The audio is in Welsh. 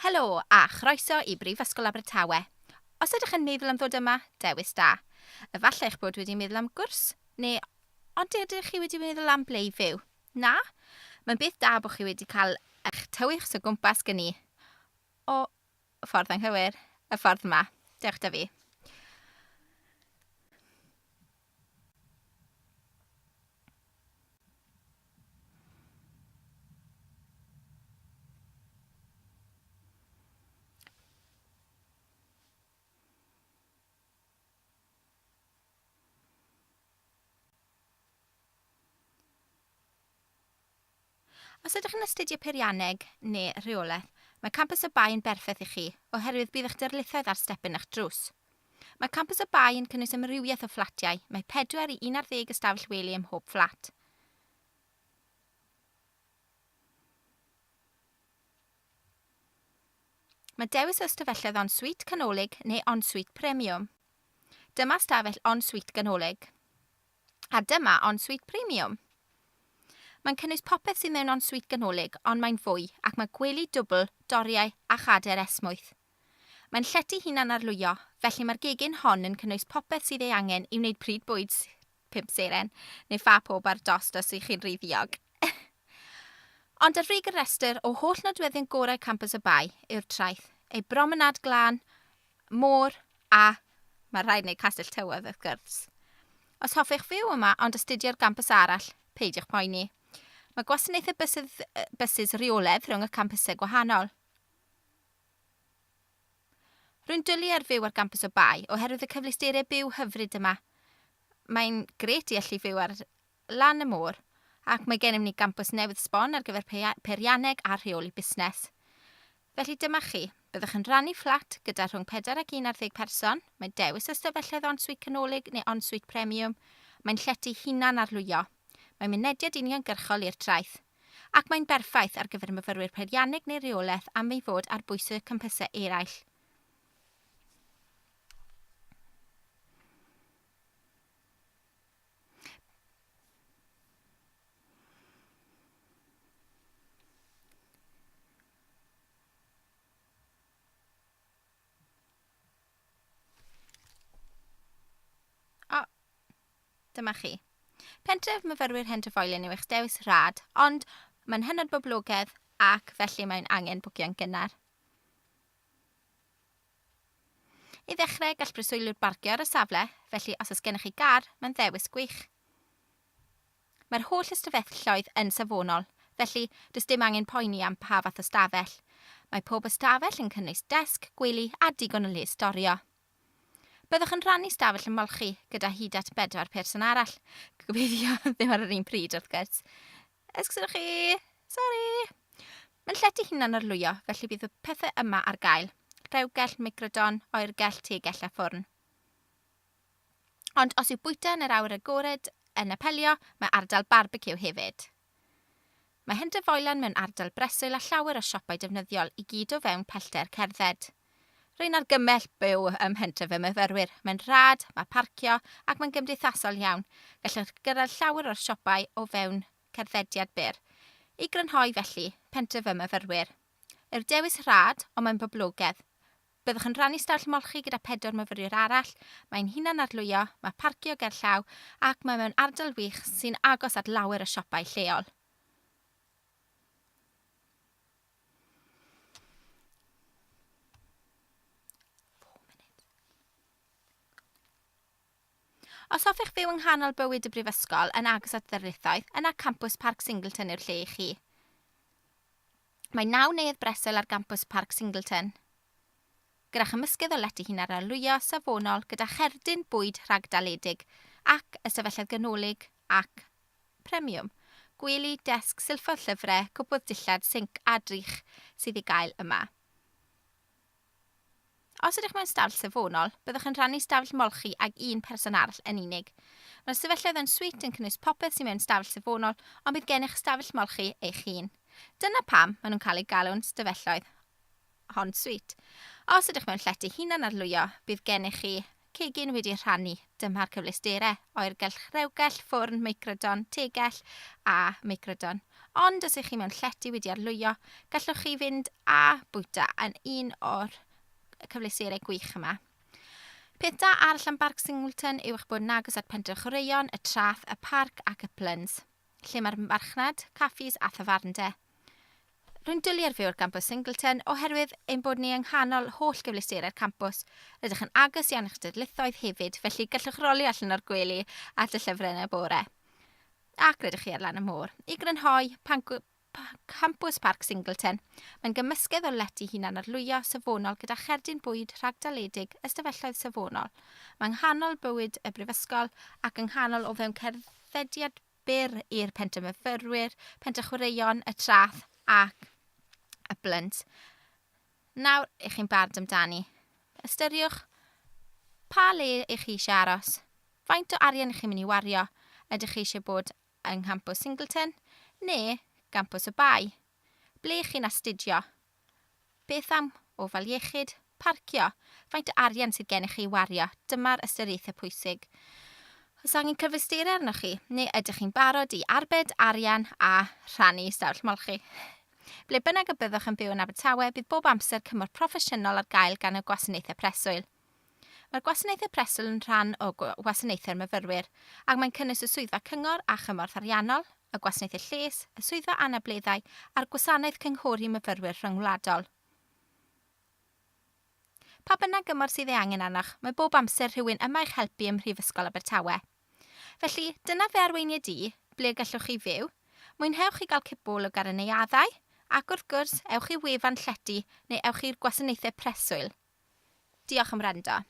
Helo a chroeso i Brifysgol Abertawe. Os ydych yn meddwl am ddod yma, dewis da. Efallai eich bod wedi meddwl am gwrs, neu ond ydych chi wedi meddwl am ble i fyw? Na? Mae'n beth da bod chi wedi cael eich tywys o gwmpas gen i. O, ffordd anghywir, y ffordd yma. Dewch da fi. Os ydych yn astudio peirianneg neu rheolaeth, mae Campws y Bae yn berffaith i chi, oherwydd bydd eich darlithoedd ar stepen eich drws. Mae Campws y Bae yn cynnwys amrywiaeth o fflatiau, mae 4 i 11 ystafell wely ym mhob fflat. Mae dewis o ystafelloedd en-suite canolig neu en-suite premiwm. Dyma stafell en-suite ganolig. A dyma ensuite premium. Mae'n cynnwys popeth sydd mewn ensuite ganolig, ond mae'n fwy, ac mae gwely dwbl, doriau a chadair esmwyth. Mae'n llety hunan-arlwyo, felly mae'r gegin hon yn cynnwys popeth sydd ei angen i wneud pryd bwyd pump seren, neu ffa pob ar dost os ych chi'n rhy ddiog. Ond ar frig y rhestr o holl nodweddion gorau Campws y Bae yw'r traeth, ei bromenâd glân, môr a mae rhaid wneud castell tywod wrth gwrs. Os hoffech fyw yma ond astudio ar gampws arall, peidiwch poeni. Mae gwasanaethau bysydd, bysus rheolaidd rhwng y campysau gwahanol. Rwy'n dwlu ar fyw ar gampws o Bae oherwydd y cyfleusterau byw hyfryd yma. Mae'n grêt i allu fyw ar lan y môr, ac mae gennym ni gampws newydd sbon ar gyfer peirianneg a rheoli busnes. Felly dyma chi, byddwch yn rhannu fflat gyda rhwng 4 ac 11 person, mae dewis o ystafelloedd ensuite canolig neu ensuite premiwm, mae'n llety hunan arlwyo, mae mynediad uniongyrchol i'r traeth, ac mae'n berffaith ar gyfer myfyrwyr peirianneg neu reolaeth am ei fod ar bwys y campysau eraill. O, dyma chi. Pentref myfyrwyr Hendrefoilen yw eich dewis rhad, ond mae'n hynod boblogaidd ac felly mae'n angen bwcio'n gynnar. I ddechrau, gall preswylwyr barcio ar y safle, felly os oes gennych chi gar, mae'n ddewis gwych. Mae'r holl ystafelloedd yn safonol, felly does dim angen poeni am pa fath o stafell. Mae pob ystafell yn cynnwys desg, gwely a digon o le storio. Byddwch yn rhannu stafell ymolchi gyda hyd at bedwar person arall. Gobeithio ddim ar yr un pryd, wrth gwrs. Esgusodwch chi! Sori! Mae'n llety hunan arlwyo, felly bydd y pethau yma ar gael. Rhewgell, microdon, oergell, tegell a ffwrn. Ond os yw bwyta yn yr awyr agored yn apelio, mae ardal barbeciw hefyd. Mae Hendrefoelan mewn ardal breswyl a llawer o siopau defnyddiol i gyd o fewn pellter cerdded. Rwy'n argymell byw ym mhentref y myfyrwyr. Mae'n rhad, mae parcio ac mae'n gymdeithasol iawn. Gallwch gyrraedd llawer o'r siopau o fewn cerddediad byr. I grynhoi felly, pentref y myfyrwyr. Yw'r dewis rhad, ond mae'n boblogaidd. Byddwch yn rhannu stafell molchi gyda pedwar myfyriwr arall, mae'n hunan-arlwyo, mae parcio gerllaw ac mae mewn ardal wych sy'n agos at lawer o siopau lleol. Os hoffech fyw yng nghanol bywyd y brifysgol, yn agos at ddarlithoedd, yna campws Parc Singleton yw'r lle i chi. Mae naw neuadd breswyl ar gampws Parc Singleton. Gyda chymysgedd o lety hunan-arlwyo safonol gyda cherdyn bwyd rhagdaledig ac ystafelloedd ganolig ac premiwm. Gwely, desg, silffoedd llyfrau, cwpwrdd dillad, sinc a drych sydd i gael yma. Os ydych mewn stafell safonol, byddwch yn rhannu stafell molchi ag un person arall yn unig. Mae'r stafelloedd yn suite yn cynnwys popeth sydd mewn stafell safonol, ond bydd gennych stafell molchi eich hun. Dyna pam maen nhw'n cael eu galw'n stafelloedd en suite. Os ydych mewn llety hunan arlwyo, bydd gennych chi cegin wedi rhannu. Dyma'r cyfleusterau, oergell, rhewgell, ffwrn, meicrodon, tegell a meicrodon. Ond os ych chi mewn llety wedi arlwyo, gallwch chi fynd a bwyta yn un o'r cyfleusterau gwych yma. Peth da arall am Barc Singleton yw eich bod yn agos at Pentref Chwaraeon, y Traeth, y Parc ac Uplands, lle mae'r marchnad, caffis a thafarndai. Rwy'n dwlu ar fyw ar gampws Singleton oherwydd ein bod ni yng nghanol holl gyfleusterau'r campws. Rydych yn agos iawn i'ch darlithoedd hefyd, felly gallwch rolio allan o'r gwely at y llyfrau yn y bore. Ac rydych chi ar lan y môr. I grynhoi, Campws Parc Singleton, mae'n gymysgedd o lety hunan-arlwyo safonol gyda cherdyn bwyd rhagdaledig, ystafelloedd safonol. Mae yng nghanol bywyd y brifysgol ac yng nghanol o fewn cerddediad byr i'r pentre myfyrwyr, pentre chwaraeon, y traeth ac y blunt. Nawr, ych chi'n barod amdani. Ystyriwch pa le ych chi eisiau aros. Faint o arian ych chi'n mynd i wario? Ydych chi eisiau bod yng nghampws Singleton neu gampws y Bae? Ble ych chi'n astudio? Beth am ofal iechyd, parcio? Faint o arian sydd gennych chi i wario? Dyma'r ystyriaethau pwysig. Oes angen cyfleusterau arnoch chi, neu ydych chi'n barod i arbed arian a rhannu ystafell molchi? Ble bynnag y byddwch yn byw yn Abertawe, bydd bob amser cymorth proffesiynol ar gael gan y gwasanaethau preswyl. Mae'r gwasanaethau preswyl yn rhan o wasanaethau'r myfyrwyr, ac mae'n cynnwys y Swyddfa Cyngor a Chymorth Ariannol, y Gwasanaethau Lles, y Swyddfa Anableddau a'r Gwasanaeth Cynghori Myfyrwyr Rhyngwladol. Pa bynnag gymorth sydd ei angen arnoch, mae bob amser rhywun yma i'ch helpu ym Mhrifysgol Abertawe. Felly, dyna fy arweiniad i, ble y gallwch chi fyw. Mwynhewch i gael cipolwg ar y neuaddau, ac wrth gwrs, ewch i wefan Llety neu ewch i'r gwasanaethau preswyl. Diolch am wrando.